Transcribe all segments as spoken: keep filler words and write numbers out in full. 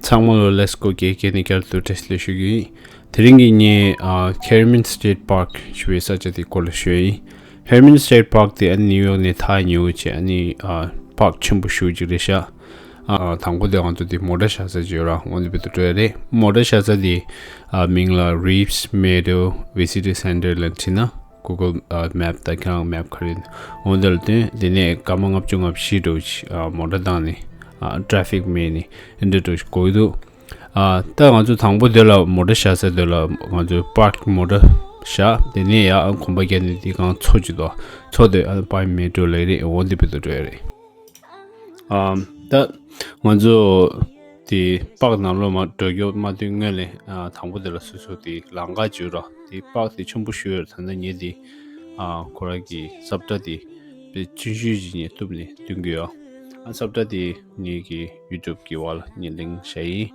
ཚང་མ་ལ་Let's Go K K ནས་བསྐྱར་དུ་བཀྲ་ཤིས་བདེ་ལེགས་ཞུ་གི་ཡིན། དེ་རིང་གི་ངས་ཨ་Hermitage State Park ཞུ་བའི་ས་ཆ་དེ་སྐོར་ལ་ཞུ་ཡ་ཡིན། Hermitage State Park དེ་ཨ་ནི་ནིའུ་ཡོག་ནས་ཐག་ཉེ་བོ་བྱས་ཨ་ནི་ཨ་པཱརྐ་ཆེན་པོ་ཞེ་པོ་ཅིག་རེད་ཤག་ཨ་དང་པོ་དེ་ང་ཚོ་དེ་མོ་ཊ་བཞག་ས་ཅིག་ཡོད་ར། འོ་འདི་བར་དུ་འགྲོ་ཡ་རེད། མོ་ཊ་བཞག་ས་དེ་ཨ་མིང་ལ་Reeves Meadow Visitor Center ལབ་བྲིས་ན། Google ཨ་Map དང་ཁྱེད་རང་Map ག་རེ་འོ་འདི་ལ་བསྟན། དེ་ནས་སྐར་མ་ལྔ་བཅུ་ང་བཞི་འགྲོ་ཅིག་ཨ་མོ་ཊ་བཏང་ནས་ཨ་traffic མེད་ནས་འདི་འགྲོ་ཅིག་གོ་གི་འདུག་ཨ་ད་ང་ཚོ་དང་པོ་དེ་ལ་མོ་ཊ་བཞག་ས་དེ་ལ་ང་ཚོ་པཱརྐ་མོ་ཊ་བཞག་དེ་ནས་ཡ་ཨ་གོམ་པ་བརྒྱབ་ནས་དེ་གང་མཚོ་ཅིག་འདུག་མཚོ་དེ་ཨ་པཱརྐ་མེད་འགྲོ་ལེ་རེད། འོ་འདི་བར་དུ་འགྲོ་ཡ་རེད། ཨམ་ད་ང་ཚོ་དེ་པཱརྐ་ནང་ལོགས་མར་འགྲོ་རྒྱུ་མ་ཐོན་སྔོན་ལ་ཨ་དང་པོ་དེ་ལ་སོ་སོ་དེ་ལམ་ཁ་བརྒྱུད་ར་དེ་པཱརྐ་དེ་ཆེན་པོ་ཞེ་པོ་ཡོད་རེད། ད་ནི་ངས་དེ་ཨ་ཁོ་རང་གི་སབ་ཊ་དེ་དཔེ་ཆུང་ཆུང་ཅིག་ངས་གཏུབ་ནས་སྟོན་གི་ཡོད། ཨ་སབ་ཊ་དེ་ངེད་ཀྱི་YouTube གི་འོག་ལ་ངས་link བཞག་ཡིན།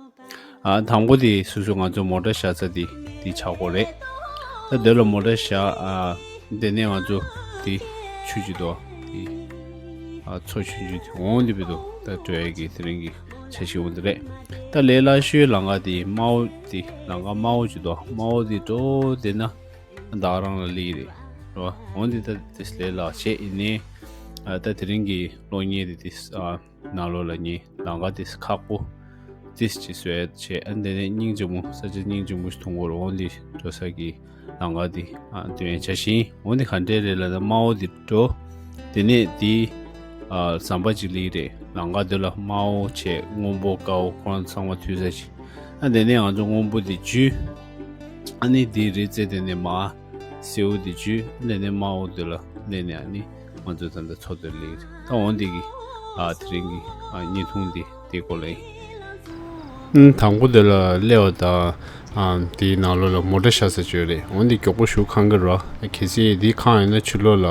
ཨ་དང་པོ་དེ་སོ་སོ་ང་ཚོ་མོ་ཊ་བཞག་ས་དེ་དེ་ཆགས་ཀྱི་རེད། ད་དེ་ལ་མོ་ཊ་བཞག་ཨ་དེ་ནས་ང་ཚོ་དེ་ཆུ་ཅིག་འདུག་དེ་ཨ་མཚོ་ཆུང་ཆུང་དེ་འོང་དེ་བར་དུ་ད་འགྲོ་ཡ་གི་དེ་རིང་གི་འཆར་གཞི་འོང་དེ་རེད། ད་ལས་སླ་ཤོས་ལམ་ཁ་དེ་དམའ་བོ་དེ་ལམ་ཁ་དམའ་བོ་ཅིག་འདུག་དམའ་བོ་དེ་འགྲོ་དེ་ན་ད་རང་ལ་ལི་རེད་རོ། འོང་དེ་ད་དེ་ལས་སླ་བྱས་ཡིན་ནའི་ཨ་ད་དེ་རིང་གི་གློག་བརྙན་དེ་དེ་ཨ། ནང་ལོགས་ལ་ངས་ལམ་ཁ་དེ་ཁག་པོ་ཏིས་ཅིག་བཟོས་བྱས། ཨ་འདི་ནས་སྙིང་རྗེ་མོ་ས་ཆ་སྙིང་རྗེ་མོ་ཞིག་མཐོང་གི་རེད། འོ་འདི་འགྲོ་ས་གི་ལམ་ཁ་དེ་ཨ་སྟོན་ཡ་བྱ་ཞིང་། འོ་འདི་ག་འདྲས་རེད་ལབ་ན་དམའ་བོ་དེ་འགྲོ། དེ་ནས་དེ་ཨ་ཟམ་པ་ཅིག་སླེབས་རེད། ལམ་ཁ་དེ་ལ་དམའ་བོ་བྱས་སྔོན་པོ་དཀར་པོ་ཁོ་རང་ཚང་མ་མཐུད་ས་ཞིག་ཨ་འདི་ནས་ང་ཚོ་སྔོན་པོ་དེ་འཇུས། ཨ་ནི་དེ་རི་རྩེ་དེ་ནས་མར་སེར་པོ་དེ་འཇུས། ཨ་འདི་ནས་དམར་པོ་དེ་ལ་སླེབས་ནས་ཨ་ནི། ང་ཚོ་ད་ལྟ་མཚོ་དེར་སླེབས་ཡོད། ད་འོ་འདི་གི་ཨ་དེ་རིང་གི་ཨ་བརྙན་ཐུང་འདི་དེ་སྐོར་ལ་ཡིན། ཨུམ། དང་པོ་དེ་ལ་སླེབས་པ་དང་ཨ་དེའི་ནང་ལོགས་ལ་མོ་ཊ་བཞག་ས་ཅིག་ཡོད་རེད། འོ་འདི་མགྱོགས་པོ་ཞེ་པོ་ཁེངས་ཀྱི་རེད། གལ་སྲིད་འདི་ཁེངས་ཡོད་ན་ཕྱི་ལོགས་ལ་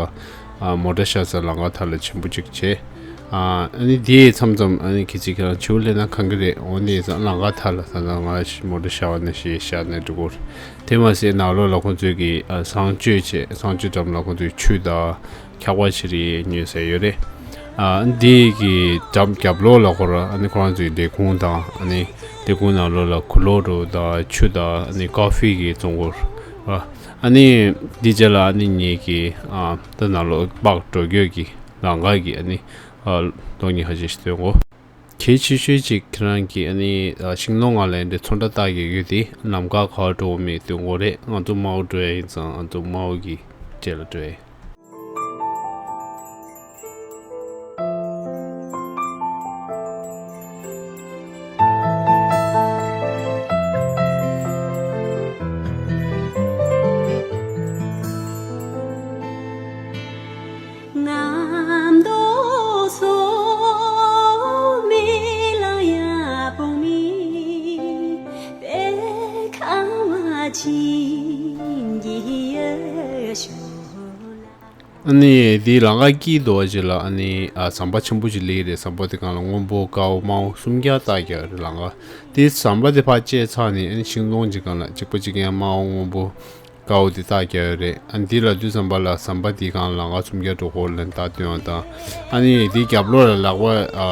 ཨ་མོ་ཊ་བཞག་ས་ལམ་ཁ་མཐའ་ལ་ཆེན་པོ་ཅིག་བྱས། ཨ་ཨ་ནི་དེ་མཚམས་མཚམས་ཨ་ནི་གལ་སྲིད་ཁྱེད་རང་ཕྱི་པོ་སླེབས་ན་ཁེངས་ཀྱི་རེད། འོ་འདི་ཡིན་ཙང་ལམ་ཁ་མཐའ་ལ་ད་ལྟ་ང་མོ་ཊ་བཞག་པ་ནང་བཞིན་བཞག་ནས་འགྲོ་དགོས་རེད། དེ་མ་ཟད་ནང་ལོགས་ལ་ཁོང་ཚོས་ཀྱི་ཨ་གསང་སྤྱོད་བྱས། གསང་སྤྱོད་འགྲམ་ལ་ཁོང་ཚོས་ཆུ་དང་འཁྱག་པ་བྱེད་རིན་ཉོས་ས་ཡོད་རེད། ཨ་འདི་གི་འགྲམ་རྒྱབ་ལོགས་ལ་ཁོ་ར་ཨ་ནི་ཁོ་རང་ཚོའི་ལས་ཁུངས་དང་ཨ་ནི་ལས་ཁུངས་ནང་ལོགས་ལ་གུ་ལོག་འགྲོ་དང་ཆུ་དང་ཨ་ནི་ཀོ་ཧྥི་གི་བཙོང་སྒོ་ར། ཨ་ནི་འདི་རྗེས་ལ་ཨ་ནི་ངེད་ཀྱི་ཨ་ད་ནང་ལོགས་པཱརྐ་འགྲོ་སྐྱོད་ཀྱི་ལམ་ཁ་གི་ཨ་ནི་ཨ་གློག་བརྙན་ཁ་ཤས་ཤིག་སྟོན་གོ། གལ་ཆེ་ཤོས་གཅིག་ཁྱེད་རང་གིས་ཨ་ནི་ཨ་ཤིང་སྡོང་ནང་ལ་འདི་ཚོང་འདྲ་བཏགས་ཀྱི་ཡོད་དེ་ལམ་ཁ་ག་པར་འགྲོ་དགོས་མིན་སྟོན་དགོས་རེད། ང་ཚོ་དམའ་བོ་འགྲོ་ཡ་ཡིན་ཙང་ང་ཚོ་དམའ་བོ་གི་རྗེས་ལ་འགྲོ་ཡ་ཡིན། ཨ་ནི་དེའི་ལམ་ཁ་དཀྱིལ་དུ་བ་ཅིག་ལ་ཨ་ནི་ཨ་ཟམ་པ་ཆེན་པོ་ཅིག་སླེབས་རེད། ཟམ་པ་དེ་སྒང་ལ་སྔོན་པོ་དཀར་པོ་དམར་པོ་གསུམ་ཀ་བཏགས་རྒྱག་རེད་ལམ་ཁ། དེའི་ཟམ་པ་དེ་ཕར་བཅད་ཚར་ནས་ཨ་ནི་ཤིང་སྡོང་ཅིག་སྒང་ལ་གཅིག་པ་གཅིག་རྐྱང་དམར་པོ་སྔོན་པོ། དཀར་པོ་དེ་བཏགས་རྒྱག་ཡོད་རེད། ཨ་འདི་ལ་དུས་ཙམ་པ་ལ་ཟམ་པ་དེའི་སྒང་ལམ་ཁ་གསུམ་ཀ་འགྲོ་སྐོར་ལ་བཏགས་སྟོན་པ་དང་། ཨ་ནི་དེའི་རྒྱབ་ལོགས་ལ་ལག་པ་ཨ་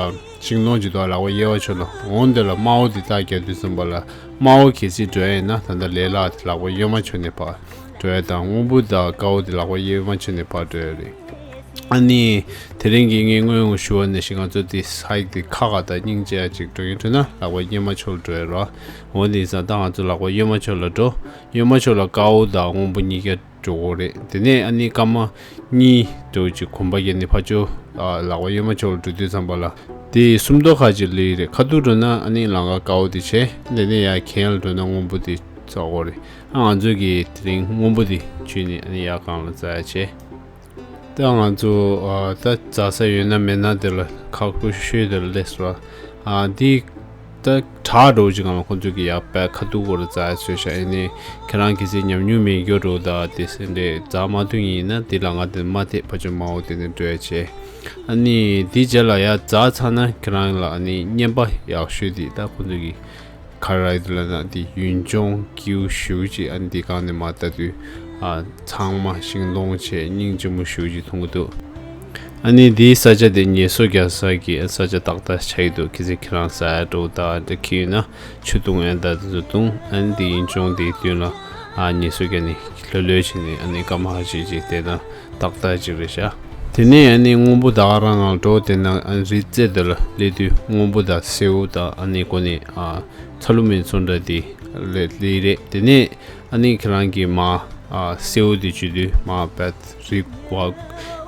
ཤིང་སྡོང་ཅིག་འདུག་ལག་པ་གཡས་པ་ཕྱོགས་ལ། འོང་དེ་ལ་དམར་པོ་དེ་བཏགས་རྒྱག་དུས་ཙམ་པ་ལ་དམར་པོ་གལ་སྲིད་འགྲོ་ཡ་ཡིན་ན་ད་ལྟ་ལས་སླ། དེ་ལག་པ་གཡོན་མ་ཕྱོགས་ནས་ཕར་འགྲོ་ཡ་དང་། སྔོན་པོ་དང་དཀར་པོ་དེ་ལག་པ་གཡས་མ་ཕྱོགས་ནས་ཕར་འགྲོ་ཡ་རེད། ཨ་ནི་དེ་རིང་གི་ངས་སྔོན་ཞུ་བ་ནང་བཞིན་ང་ཚོ་དེ་ཧའིཀ་དེ་ཁག་ཁག་དང་སྙིང་རྗེ་ཡ་ཅིག་འགྲོ་ཡིན་འགྲོ་ན་ལག་པ་གཡས་མ་ཕྱོགས་ལ་འགྲོ་ཡ་རེད། འོ་དེ་ཡིན་ཙང་ད་ང་ཚོ་ལག་པ་གཡོན་མ་ཕྱོགས་ལ་འགྲོ། གཡོན་མ་ཕྱོགས་ལ་དཀར་པོ་དང་སྔོན་པོ་གཉིས་ཀ་འགྲོ་གི་རེད། དེ་ནས་ཨ་ནི་སྐར་མ་གཉིས་འགྲོ་ཅིག་གོམ་པ་བརྒྱབ་ནས་ཕར་ཕྱོགས་ཨ་ལག་པ་གཡོན་མ་ཕྱོགས་ལ་འགྲོ་དུས་ཙམ་པ་ལ་དེ་སུམ་མདོ་ཁ་ཅིག་སླེབས་རེད། ཁ་ཐུག་འགྲོ་ན་ཨ་ནི་ལམ་ཁ་དཀར་པོ་དེ་བྱས། དེ་ནས་ཡར་གྱེན་ལ་འགྲོ་ན་སྔོན་པོ་དེ་ཚོར་གི་རེད། ཨ་ང་ཚོ་གིས་དེ་རིང་སྔོན་པོ་དེ་འཇུས་ནས་ཨ་ནི་ཡར་སྒང་ལ་འཛེག་ཡ་བྱས། ད་ང་ཚོ་ཨ་ད་འཛེག་ས་ཡོད་ན་མེད་ན་དེ་ལ་ཁག་པོ་ཤོས་དེ་ལ་སླེབས་སོང་། ཨ་འདི་ད་བྲག་འདྲ་བོ་ཅིག་སྒང་ལ་ཁོང་ཚོས་ཀྱི་ཡར་བལ་ཁ་ཐུག་སྐོར་འཛེག་ཡ་བཟོས་ཤག་ཨ་ནི་ཁྱེད་རང་གལ་སྲིད་ཉམས་མྱོང་མེད་རྒྱུ་འདྲ་བོ་དང་དེ་སེ་འདྲས་འཛེག་མ་ཐུབ་ཡིན་ན་དེ་ལམ་ཁ་དེ་མ་ཐེག་ཕར་ཕྱོགས་དམར་པོ་དེ་ནས་འགྲོ་ཡ་བྱས། ཨ་ནི་དེ་རྗེས་ལ་ཡར་འཛེག་ཚར་ན་ཁྱེད་རང་ལ་ཨ་ནི་བརྙན་པར་ཡག་ཤོས་དེ་ད་ཁོང་ཚོས་ཀྱི་ཁ་ར་ཡི་ལ་ན་དེ་ཡུལ་ལྗོངས་སྐྱིད་པོ་ཞེ་པོ་ཅིག་ཨ་ནི་དེ་སྒང་ནས་མར་ལྟ་དུས་ཨ་ཚང་མ་ཤིང་སྡོང་བྱས་སྙིང་རྗེ་མོ་ཞེ་པོ་ཅིག་མཐོང་གི་འདུག་ཨ་ནི་འདིའི་ས་ཆ་དེ་ངལ་གསོ་རྒྱག་ས་གི་ས་ཆ་ཏག་ཏག་ཆགས་ཀྱི་འདུག་གལ་སྲིད་ཁྱེད་རང་ཟ་ཡ་འགྲོ་དང་འདྲ་གི་ཡོད་ན་ཆུ་བཏུང་ཡ་འདྲ་དེ་ཚོ་བཏུང་། ཨ་ནི་འདི་ཡིན་ཆུང་དེའི་མདུན་ལ་ཨ་ངལ་གསོ་རྒྱག་ནི་ལྷོད་ལྷོད་བྱས་ནས་ཨ་ནི་སྐར་མ་ཁ་ཤས་ཅིག་བསྡད་ན་ཏག་ཏག་ཅིག་རེད་ཤག་དེ་ནས་ཨ་ནི་སྔོན་པོ་ད་ག་རང་ང་འགྲོ་བསྡད་ན་ཨ་ནི་རི་རྩེ་དེ་ལ་སླེབས་དུས་སྔོན་པོ་དང་སེའུ་དང་ཨ་ནི་གོ་ནས་ཨ་ཚ་ལུ་མའི་ཚོ་འདྲ་དེ་སླེབས་སླེབས་རེད། དེ་ནས་ཨ་ནི་ཁྱེད་རང་གིས་མར་ཨ་སེའུ་དེ་འཇུ་དུས་མར་བད་རི་བ་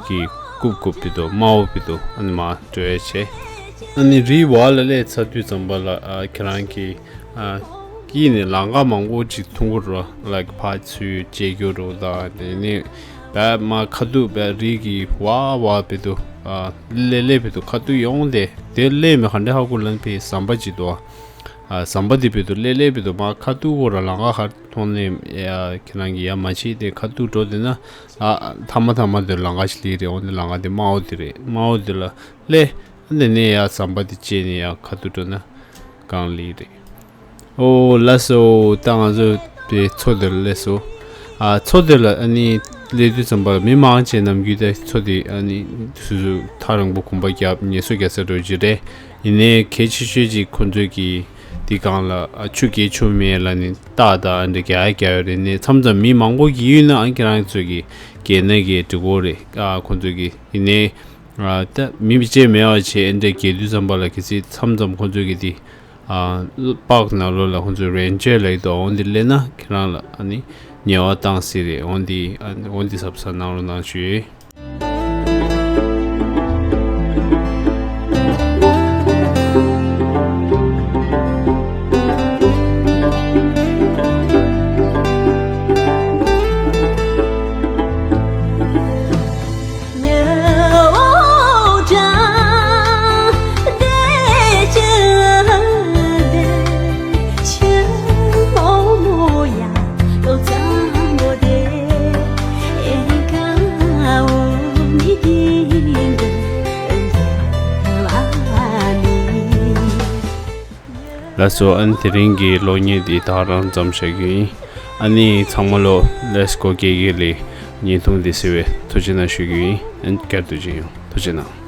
གི་རྐུབ་རྐུབ་བི་དོ་དམའ་བོ་བི་དོ་ཨ་ནི་མར་འགྲོ་ཡ་བྱས། ཨ་ནི་རིའི་བར་ལ་སླེབས་ཚར་དུས་ཙམ་པ་ལ་ཨ་ཁྱེད་རང་གིས་ཨ་དཀྱིལ་ནས་ལམ་ཁ་མང་པོ་ཅིག་མཐོང་གི་རེད། ལའིཀ་ཕར་ཚུར་བཅད་རྒྱུ་རེད་དང་དེ་ནས་བད་མར་ཁ་ཐུག་བད་རི་གི་བར་བར་བི་དོ་ཨ་སླེབས་སླེབས་བི་དོ་ཁ་ཐུག་ཡོང་དེ་དེ་སླེབས་མི་ག་འདྲ་ཧ་གོ་ལབ་ན་ཕའི་ཟམ་པ་ཅིག་འདུག་ཨ་ཟམ་པ་དེ་བི་དོ་སླེབས་སླེབས་བི་དོ་མར་ཁ་ཐུག་གོ་ར་ལམ་ཁ་ཁར་མཐོང་ནས་ཨ་ཁྱེད་རང་གིས་ཡར་མར་ཕྱིན་དེ་ཁ་ཐུག་འགྲོ་དེ་ན་ཨ་མཐའ་མ་མཐའ་མ་དེ་ལམ་ཁ་ཞིག་སླེབས་རེད། འོ་དེ་ལམ་ཁ་དེ་དམའ་བོ་དེ་རེད། དམའ་བོ་དེ་ལ་སླེབས། ཨ་དེ་ནས་ཡར་ཟམ་པ་དེ་བཅད་ནས་ཡར་ཁ་ཐུག་འགྲོ་ན་གང་སླེབས་རེད། ཨོ་ལགས་སོ། ད་ང་ཚོ་པའི་མཚོ་དེ་ལ་སླེབས་སོང་། ཨ་མཚོ་དེ་ལ་ཨ་ནི་སླེབས་དུས་ཙམ་པ་ལ་མི་མང་ཆེ་ནམ་རྒྱུན་དེ་མཚོ་དེ་ཨ་ནི་སོ་སོ་ཐག་རིང་པོ་གོམ་པ་རྒྱབ་ངལ་གསོ་རྒྱག་ས་འགྲོ་རྒྱུ་རེད། ཡིན་ནའི་གལ་ཆེ་ཤོས་ཅིག་ཁོང་ཚོས་ཀྱི་དེ་སྒང་ལ་ཨ་ཆུ་རྒྱས་ཆུ་མེད་ལ་ནི་རྟ་དང་འདྲ་རྒྱག་ཡ་རྒྱག་ཡོད་རེད། ནས་མཚམས་མཚམས་མི་མང་པོ་གི་ཡོད་ན་ཨ་ཁྱེད་རང་ཚོས་ཀྱི་རྒྱག་ན་གི་འགྲིག་གོ་རེད། ཨ་ཁོང་ཚོས་ཀྱི་ཡིན་ནའི་ཨ་ད་མི་བཅས་མེད་པ་བྱས་ཨ་འདྲ་རྒྱག་དུས་ཙམ་པ་ལ་གལ་སྲིད་མཚམས་མཚམས་ཁོང་ཚོས་ཀྱི་དེ་ཨ་པག་ནང་ལོགས་ལ་ཁོང་ཚོས་རེན་ཇར་ལབ་ཀྱི་འདུག་འོ་འདི་སླེབས་ན་ཁྱེད་རང་ལ་ཨ་ནི་ཉེས་པ་བཏང་སྲིད་རེད། འོ་འདི་ཨ་འོ་འདི་གཟབ་གཟབ་གནང་རོགས་གནང་ཞུ། ལགས་སོ། ཨ་ནི་དེ་རིང་གི་གློག་བརྙན་འདི་ད་ག་རང་ཙམ་བཞག་རྒྱུ་ཡིན། ཨ་ནི་ཚང་མ་ལོ་ལེས་ཀོ་ཀེ་ཀེ་ལི་བརྙན་ཐུང་འདི་གཟིགས་པའི་ཐུགས་རྗེ་གནང་ཞུ་རྒྱུ་ཡིན། ཨ་ནི་བསྐྱར་དུ་མཇལ་ཡོང་། ཐུགས་རྗེ་གནང་།